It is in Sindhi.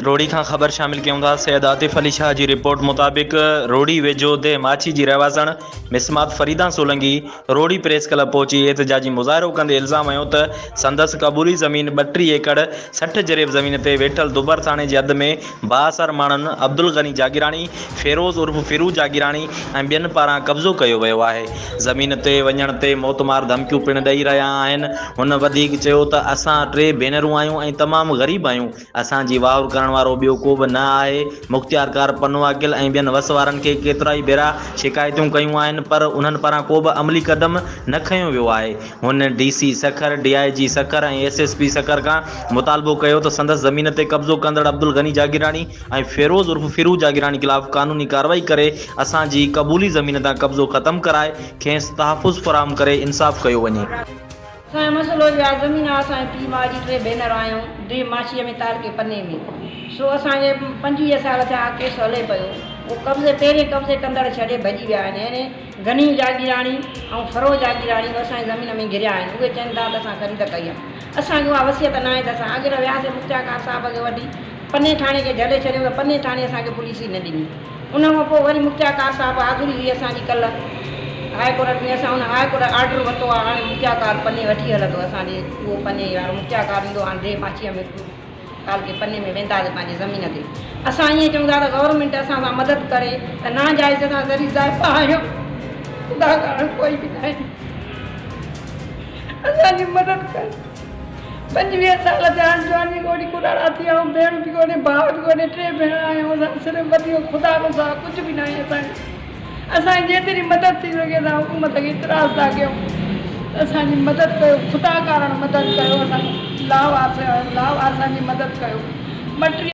روهڙي کان خبر شامل ڪيون ٿا سيد عاطف علي شاهه جي رپورٽ مطابق روهڙي ويجهو ديهه ماڇي جي رهواسڻ مسمات فريدان سولنگي روهڙي پريس ڪلب پهچي احتجاجي مظاهرو ڪندي الزام هنيو ته سندس قبولي زمين 32 ايڪڙ 60 جريب زمين تي ويٺل دبر ٿاڻي جي حد ۾ بااثر ماڻهن عبدالغني جاگيراڻي، فيروز عرف ڦرو جاگيراڻي ۽ ٻين پاران قبضو ڪيو ويو آهي، زمين تي وڃڻ تي موتمار ڌمڪيون پڻ ڏئي رهيا آهن، هن وڌيڪ چيو ته اسان ٽي ڀينرون آهيون ۽ تمام غريب آهيون، اسان جي واهر ڪرڻ وارو ٻيو ڪو به نه آهي، مختيارڪار پنوعاقل ۽ ٻين وس وارن کي ڪيترائي ڀيرا شڪايتون ڪيون آهن پر انهن پاران ڪو به عملي قدم نه کنيو ويو آهي، هن D C Sukkur, D I G Sukkur ۽ S S P Sukkur کان مطالبو ڪيو ته سندس زمين تي قبضو ڪندڙ عبدالغني جاگيراڻي ۽ فيروز عرف ڦرو جاگيراڻي خلاف قانوني ڪارروائي ڪري اسان جي قبولي زمين تان قبضو ختم ڪرائي کيس تحفظ فراهم ڪري انصاف ڪيو وڃي. اسان جو مسئلو اهو آهي زمين آهي اسان جي پيء ماء جي ٽي ڀينر آهيون ديهه ماڇيء ۾ تعلقي پني ۾ سو اسان کي 25 سال ٿيا ڪيس هلي پيو اهو قبضي پهرين قبضي ڪندڙ ڇڏي ڀڄي ويا آهن يعني غني جاگيراڻي ۽ فرو جاگيراڻي به اسان جي زمين ۾ گهريا آهن اهي چون ٿا ته اسان خريد ڪئي آهي اسان کي اها وصيت ناهي ته اسان اڳ وياسي مختيارڪار صاحب کي وٺي پني ٿاڻي کي جهلي ڇڏيو ته پني ٿاڻي اسان کي پوليس ئي نه ڏني ان کان پوء وري مختيارڪار صاحب حاضري هئي اسان جي ڪلهه هاء ڪورٽ ۾ اسان ان هاء ڪورٽ آرڊر ورتو آهي هاڻي مختيارڪار پني وٺي هلندو اسان ڏي اهو پني وارو مختيارڪار ايندو هاڻي ديهه ماڇيء ۾ تعلقي پني ۾ وينداسين پنهنجي زمين تي اسان ائين چئون ٿا ته گورنمينٽ اسان سان مدد ڪري ته ناجائز اسان ذري زائفا آهيون خدا ڪارڻ ڪوئي به ناهي اسان جي مدد ڪري 25 سال ٿيا آهن جواني گوڏي ڪراڙا ٿي ويا آهيون ڀيڻ به ڪونهي ڀاء به ڪونهي ٽي ڀيڻ آهيون اسان صرف وڌيڪ خدا کان سواء ڪجهه به ناهي اسان کي اسان جي جيتري مدد ٿي سگهي اسان حڪومت کي اعتراض ٿا ڪيون ته اسان جي مدد ڪيو خدا ڪارڻ مدد ڪيو اسان لاوارث آهيون لاوارثن جي مدد ڪيو 32.